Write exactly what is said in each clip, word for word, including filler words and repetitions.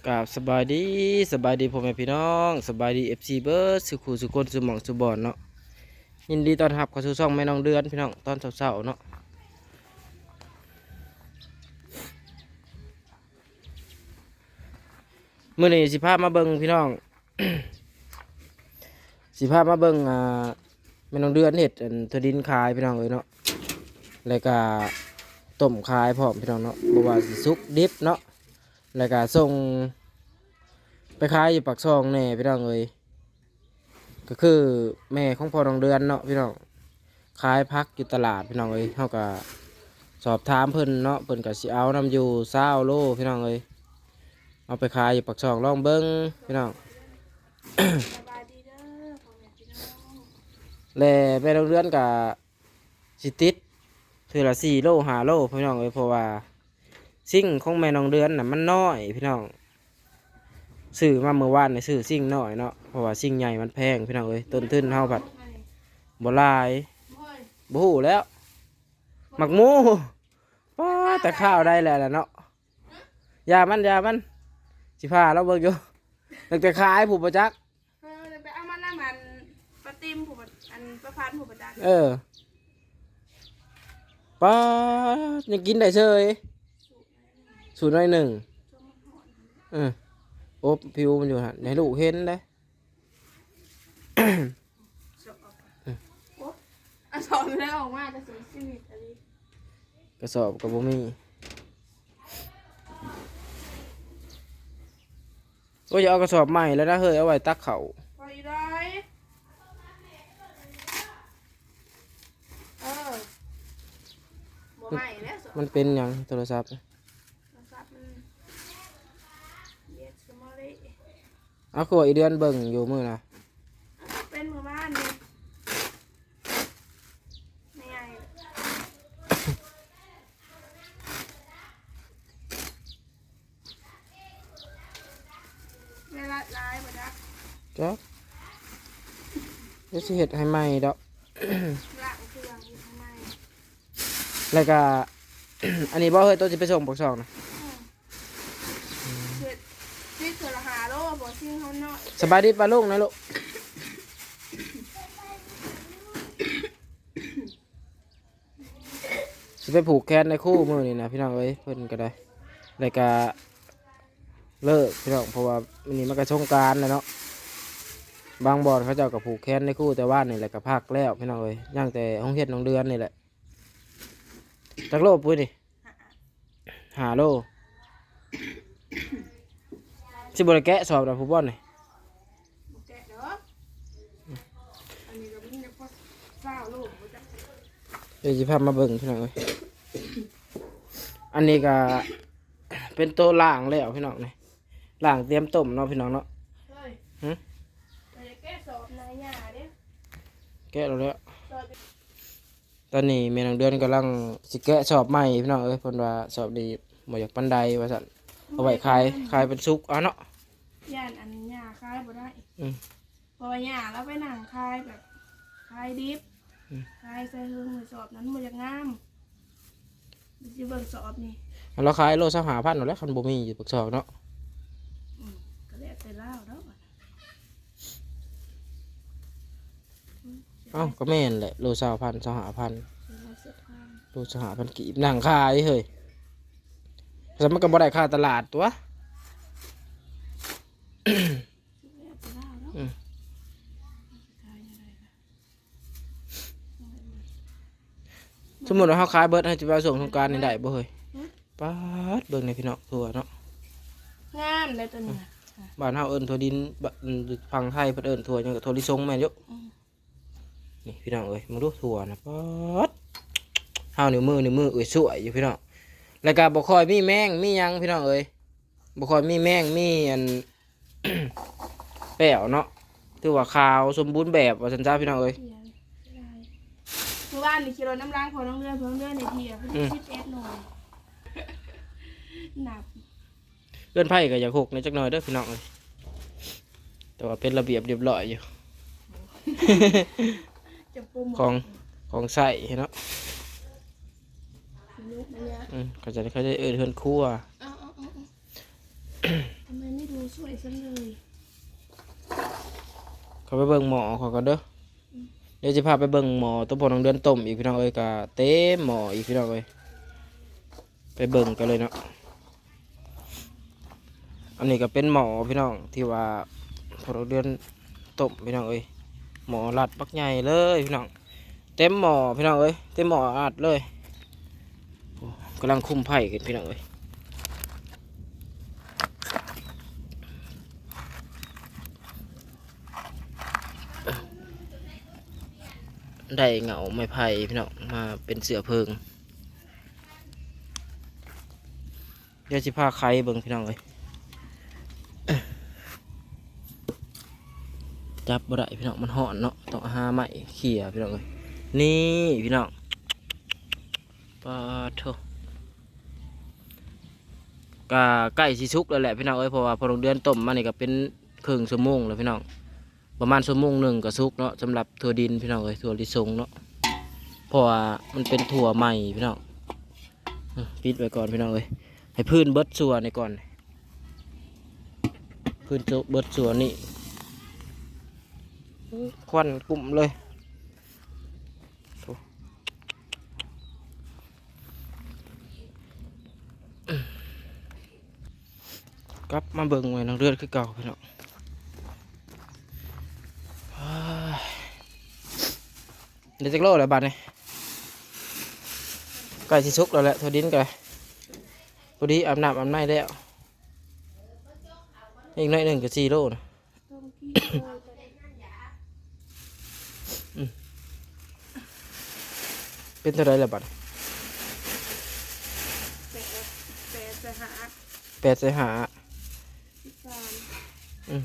กราบสบายดี สบายดีพ่อแม่พี่น้อง สบายดี เอฟซี เบิดสู่คู่สู่คนสู่หม่องสู่บ่อนเนาะ ยินดีต้อนรับเข้าสู่ช่องแม่น้องเดือนพี่น้อง ตอนเช้าๆเนาะ มื้อนี้สิพามาเบิ่งพี่น้อง สิพามาเบิ่ง อ่า แม่น้องเดือนเฮ็ดอันถั่วดินขายพี่น้องเอ้ยเนาะ แล้วก็ต้มขายพร้อมพี่น้องเนาะ บ่ว่าสิสุกดิบเนาะ แล้วก็ส่งไปขายอยู่ปากซองแหน่พี่น้องเอ้ย ก็คือแม่ของพ่อน้องเดือนเนาะพี่น้อง ขายผักอยู่ตลาดพี่น้องเอ้ย เฮาก็สอบถามเพิ่นเนาะ เพิ่นก็สิเอานำอยู่ซาวโลพี่น้องเอ้ย เอาไปขายอยู่ปากซองลองเบิ่งพี่น้อง สบายดีเด้อพ่อแม่พี่น้อง และแม่น้องเดือนก็สิติดเทื่อละสี่โลห้าโลพี่น้องเอ้ย เพราะว่าซิ่งของแม่น้องเดือนน่ะมันน้อยพี่น้อง ซื้อมาเมื่อวานนี่ซื้อซิ่งน้อยเนาะ เพราะว่าซิ่งใหญ่มันแพงพี่น้องเอ้ย ต้นทุนเฮาผัดบ่หลาย บ่ฮู้แล้ว หมากหมู ป้า แต่ข้าวได้แล้วล่ะเนาะ ยามัน ยามัน สิพาเราเบิ่งอยู่ ตั้งแต่ขายผู้บ่จัก เออ ไปเอามานำอันป้าติมผู้บ่ อันป้าพันผู้บ่จัก เออ ป้า ยังกินได้เฉย สูตรน้อยหนึ่ง เออ อบผิวมันอยู่หั่น ให้ลูกเห็นเด้ สอบ โอ๊ะ อ่ะ สอบแล้วออกมาจะเสียชีวิตอันนี้ กระสอบก็บ่มี โอ้ย อย่าเอากระสอบใหม่แล้วนะเฮ้ย เอาไว้ตักข้าว พออีร้อย เออ บ่ใหม่แล้วสอบ มันเป็นหยังโทรศัพท์ โทรศัพท์มันเย็ดสมอเลย เอาคือว่าอีเดือนเบิ่งอยู่มื้อนะ เป็นมื้อวานนี่ ไม่ใหญ่ เวลาหลายบ่จัก จ้ะ เดี๋ยวสิเฮ็ดให้ใหม่ดอก ล้างเครื่องเฮ็ดให้ใหม่ แล้วก็ อันนี้บ่เฮ้ย โตสิไปส่งปากซองนะ อืม เฮ็ด ซิ่งเทื่อละห้าโล บ่ซิ่งเฮาน้อย สบายดีป้าลุงนะลูก สิไปผูกแขนในครูมื้อนี้นะพี่น้องเอ้ย เพิ่นก็ได้ แล้วก็เลิกพี่น้อง เพราะว่ามื้อนี้มันก็สงกรานต์แล้วเนาะ บางบ่อนเขาเจ้าก็ผูกแขนในครูแต่ว่านี่แหละก็พักแล้วพี่น้องเอ้ย ยังแต่โรงเรียนน้องเดือนนี่แหละ จักโลปุ้ยนี่ ห้าโล สิบ่ได้แกะสอบดอกผู้บ่อนนี่ บ่แกะดอก อันนี้ก็มีแต่พอซาวโลบ่จัก เดี๋ยวสิพามาเบิ่งพี่น้องเอ้ย อันนี้ก็เป็นโตล้างแล้วพี่น้องนี่ ล้างเตรียมต้มเนาะพี่น้องเนาะ เฮ้ย หึ บ่ได้แกะสอบนายหญ้าเด้ แกะแล้วแหละ สอบ ตอนนี้แม่นางเดือนกำลังสิแกะสอบใหม่พี่น้องเอ้ย เพิ่นว่าสอบนี้บ่อยากปานใดว่าซั่น เอาไว้ขาย ขายเป็นสุกเอาเนาะ ย่านอันหญ้าขายบ่ได้ อืม เพราะว่าหญ้าเราไปนั่งขายแบบ ขายดิบ อืม ขายใส่เฮิงไว้สอบนั้นบ่อยากงาม สิเบิ่งสอบนี่ เราขายโลซาวห้าพันนั่นแหละ คันบ่มีอยู่ปากซองเนาะ อืม ก็แล้วแต่ลาวดอก เอ้า ก็แม่นแหละ โลซาวพัน ซาวห้าพัน โลซาวห้าพันกีบ นั่งขายเฮ้ย แต่มันก็บ่ได้ค่าตลาดตัว อืม สมมุติว่าเฮาขายเบิด เฮาสิไปส่งสงกรานต์นี่ได้บ่เฮ้ย หึ ป๊าด เบิ่งแหน่พี่น้อง ถั่วเนาะ งามเลยตัวนี้นะ บ้านเฮาเอิ้นถั่วดิน บ้าน ฝั่งไทยเพิ่นเอิ้นถั่วหยังก็ถั่วลิสงแม่นอยู่ อืม นี่พี่น้องเอ้ย มาดูถั่วนะ ป๊าด เฮานิ้วมือ นิ้วมือเอ้ยสวยอยู่พี่น้อง แล้วก็บ่ค่อยมีแมง มีหยังพี่น้องเอ้ย บ่ค่อยมีแมง มีอัน แป้วเนาะ ถือว่าขาวสมบูรณ์แบบว่าซั่นซะพี่น้องเอ้ย เมื่อวานนี่ขี่รถนำหลังพอน้องเดือน พอน้องเดือนนี่เที่ยวเพิ่น อืม สิบเอ็ดหน่วย นับ เฮือนไผก็อยากหกแหน่จักหน่อยเด้อพี่น้องเอ้ย แต่ว่าเป็นระเบียบเรียบร้อยอยู่ จะโปรโมท ของ ของใช้เนาะ ลูกมันเนี่ย อืม เขาจะ เขาจะเอิ้นเฮือนครัว เอา เอา เอา เอา ทำไมไม่ ฉันเลย เขาไปเบิ่งหม้อเขาก่อนเด้อ เดี๋ยวจะพาไปเบิ่งหม้อตัวพอน้องเดือนต้มอีกพี่น้องเอ้ย ก็เต็มหม้ออีกพี่น้องเอ้ย ไปเบิ่งกันเลยเนาะ อันนี้ก็เป็นหม้อพี่น้องที่ว่าพอน้องเดือนต้มพี่น้องเอ้ย หม้อลัดบักใหญ่เลยพี่น้อง เต็มหม้อพี่น้องเอ้ย เต็มหม้ออัดเลย โอ้ กำลังคุมไฟกันพี่น้องเอ้ย ได้เหงาไม้ไผ่พี่น้องมาเป็นเสื้อเพิง เดี๋ยวสิพาไขเบิ่งพี่น้องเอ้ย จับบ่ได้พี่น้อง มันฮ้อนเนาะ ต้องหาไม้เขี่ยพี่น้องเอ้ย นี่พี่น้อง ปาดโถ ก็ใกล้สิสุกแล้วแหละพี่น้องเอ้ย เพราะว่าพอลงเดือนต้มมานี่ก็เป็นครึ่งชั่วโมงแล้วพี่น้อง ประมาณชั่วโมงหนึ่งก็สุกเนาะ สำหรับถั่วดินพี่น้องเอ้ย ถั่วลิสงเนาะ เพราะว่ามันเป็นถั่วใหม่พี่น้อง อืม ปิดไว้ก่อนพี่น้องเอ้ย ให้พื้นเบิดส่วนนี่ก่อน พื้นเบิดส่วนนี่ ควันกลุ่มเลย กลับมาเบิ่งไว้น้องเดือนคือเก่าพี่น้อง เฮ้ย ได้จักโลแล้วบัดนี้ ใกล้สิสุกแล้วแหละ ถั่วดินก็พอดีอาบน้ำอาบในแล้ว อีกหน่อยหนึ่งก็สี่โลนะ อืม เป็นเท่าไรล่ะบัด แปด แปดใส่ห้า แปดใส่ห้า สิบสาม อืม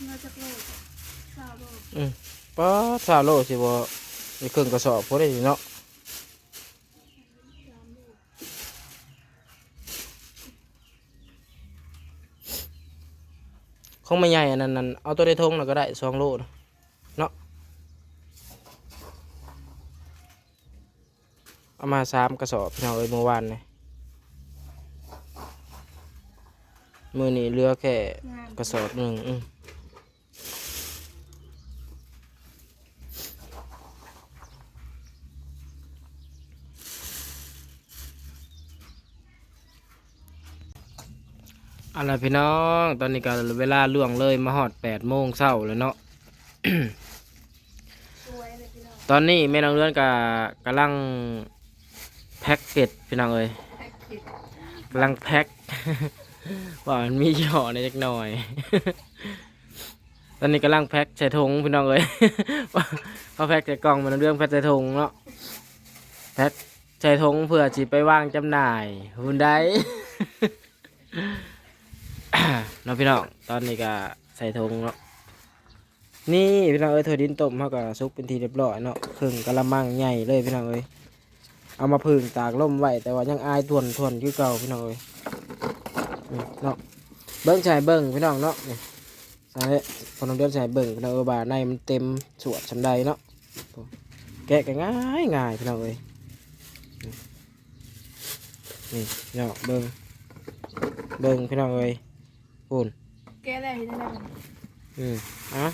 น่าจะโล ซาวโล อืม ป๊าด ซาวโลสิบ่ ในเครื่องกระสอบพอได้เนาะ ของแม่ใหญ่อันนั้นนั่น เอาตัวในทงน่ะก็ได้ สองโลนะ เนาะ เอามาสามกระสอบพี่น้องเอ้ย เมื่อวานนี่ มื้อนี้เหลือแค่กระสอบหนึ่ง อืม เอาล่ะพี่น้อง ตอนนี้ก็เวลาล่วงเลยมาฮอดแปดโมงเช้าแล้วเนาะ ตอนนี้แม่น้องเดือนก็กำลังแพ็กเกจพี่น้องเอ้ย กำลังแพ็ก ว่ามันมียี่ห้อในจักหน่อย ตอนนี้กำลังแพ็กใส่ถุงพี่น้องเอ้ย เขาแพ็กใส่กล่อง แม่น้องเดือนแพ็กใส่ถุงเนาะ แพ็กใส่ถุงเพื่อสิไปวางจำหน่าย พุ้นได้ เนาะพี่น้อง ตอนนี้ก็ใส่ถุงเนาะ นี่พี่น้องเอ้ย ถั่วดินต้มเฮาก็สุกเป็นที่เรียบร้อยเนาะ ครึ่งกะละมังใหญ่เลยพี่น้องเอ้ย เอามาผึ่งตากลมไว้ แต่ว่ายังอายท่วนๆ คือเก่าพี่น้องเอ้ย นี่เนาะ เบิ่งใส่เบิ่งพี่น้องเนาะ นี่ ใส่ พอน้องเดือนใส่เบิ่งพี่น้องเอ้ย ว่าในมันเต็มสวดส่ำใดเนาะ แกะก็ง่ายง่ายพี่น้องเอ้ย นี่พี่น้องเบิ่ง เบิ่งพี่น้องเอ้ย พู้น แกะได้เห็นอะไรบ้าง อืม อ่ะ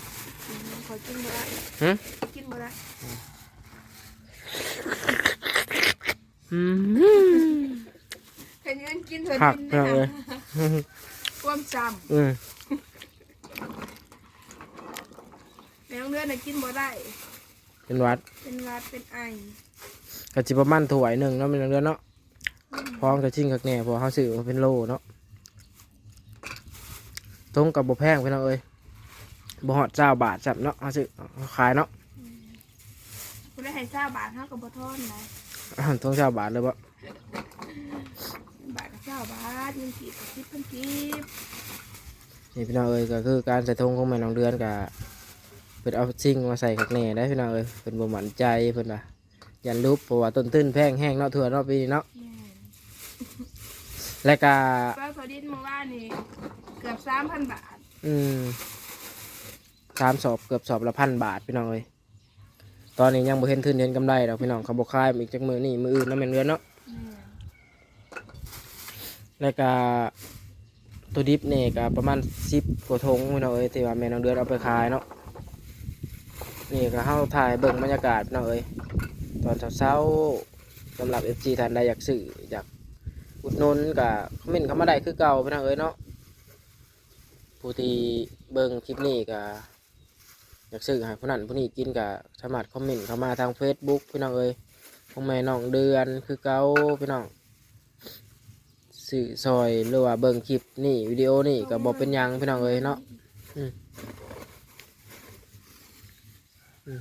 อืม ขอกินบ่ได้ หึ กินบ่ได้ อืม ขยื่นกินเถอะ คัก กิน พี่น้องเอ้ย ความจำ อืม แม่น้องเดือนน่ะกินบ่ได้ เป็นหวัด เป็นหวัด เป็นไอ ก็สิประมาณถ้วยหนึ่งเนาะ แม่น้องเดือนเนาะ พร้อมจะชิ่งคักแน่ เพราะเฮาซื้อมาเป็นโลเนาะ ถุงก็บ่แพงพี่น้องเอ้ย บ่ฮอดซาวบาทซ้ำเนาะ เฮาซื้อ เฮาขายเนาะ อืม ผู้ใดให้ซาวบาท เฮาก็บ่ทอนนะ ถุงซาวบาทเลยบ่ บาทก็ซาวบาท เงินกีบก็สิบพันกีบ นี่พี่น้องเอ้ย ก็คือการใส่ถุงของแม่น้องเดือนก็ เพิ่นเอาสิ่งมาใส่คักแน่ได้พี่น้องเอ้ย เพิ่นบ่มั่นใจ เพิ่นว่า ย่านหลุบ เพราะว่าต้นทุนแพงแฮงเนาะ ถั่วเนาะ ปีนี้เนาะ แม่น และกะ ซาวถั่วดินเมื่อวานนี่เกือบสามพันบาท อืม สามสอบ เกือบสอบละพันบาทพี่น้องเอ้ย ตอนนี้ยังบ่เห็นทุนเห็นกำไรดอกพี่น้อง เขาบ่ขายอีกจักมื้อนี้มื้ออื่นเนาะ แม่นเดือนเนาะ แม่น และกะ ตัวดิบนี่ก็ประมาณสิบกว่าถุงพี่น้องเอ้ย ที่ว่าแม่น้องเดือนเอาไปขายเนาะ นี่ก็เฮาถ่ายเบิ่งบรรยากาศพี่น้องเอ้ย ตอนเช้าๆ สำหรับ เอฟซี ท่านใดอยากซื้อ อยากอุดหนุนก็คอมเมนต์เข้ามาได้คือเก่าพี่น้องเอ้ยเนาะ ผู้ที่เบิ่งคลิปนี้ก็อยากซื้อให้ผู้นั้นผู้นี้กินก็สามารถคอมเมนต์เข้ามาทาง Facebook พี่น้องเอ้ย ของแม่น้องเดือนคือเก่าพี่น้อง ซื้อซอยหรือว่าเบิ่งคลิปนี้วิดีโอนี้ก็บ่เป็นหยังพี่น้องเอ้ยเนาะ อืม อืม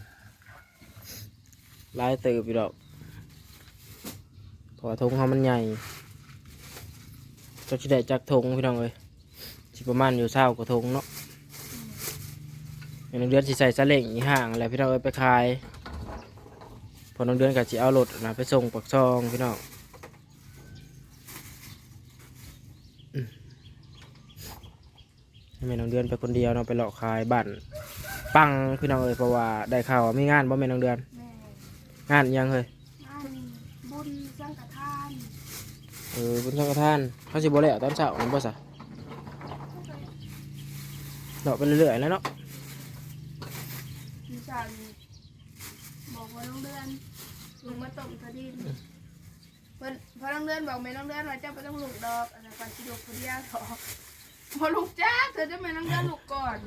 หลายเติบอยู่ดอก เพราะว่าถุงเฮามันใหญ่ จักสิได้จักถุงพี่น้องเอ้ย สิประมาณอยู่ซาวกว่าถุงเนาะ แม่น้องเดือนสิใส่ซาเล้งอีกห้างแหละพี่น้องเอ้ย ไปขาย พอน้องเดือนก็สิเอารถนะไปส่งปากซองพี่น้อง อืม ให้แม่น้องเดือนไปคนเดียวเนาะ ไปเลาะขายบ้านปังพี่น้องเอ้ย เพราะว่าได้ข่าวว่ามีงานบ่แม่น้องเดือน แม่ งานอิหยังเฮ้ย งานบุญสังฆทาน เออ บุญสังฆทาน เขาสิบ่แล้วตอนเช้าแม่นบ่ซะ เลาะไปเรื่อยๆแล้วเนาะ มีสามีบอกว่าน้องเดือนลงมาต้มกระดินเพิ่นพอน้องเดือนบอกแม่น้องเดือนว่าเจ้าบ่ต้องลุกดอกอันนั้นก่อนสิลุกคนเดียวเถอะพอลุกจ้าเธอจะแม่น้องเดือนลุกก่อน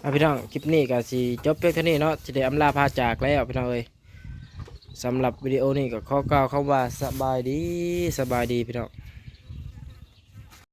อ่ะพี่น้อง คลิปนี้ก็สิจบเพียงเท่านี้เนาะ สิได้อำลาพาจากแล้วพี่น้องเอ้ย สำหรับวิดีโอนี้ก็ขอกล่าวคำว่าสบายดี สบายดีพี่น้อง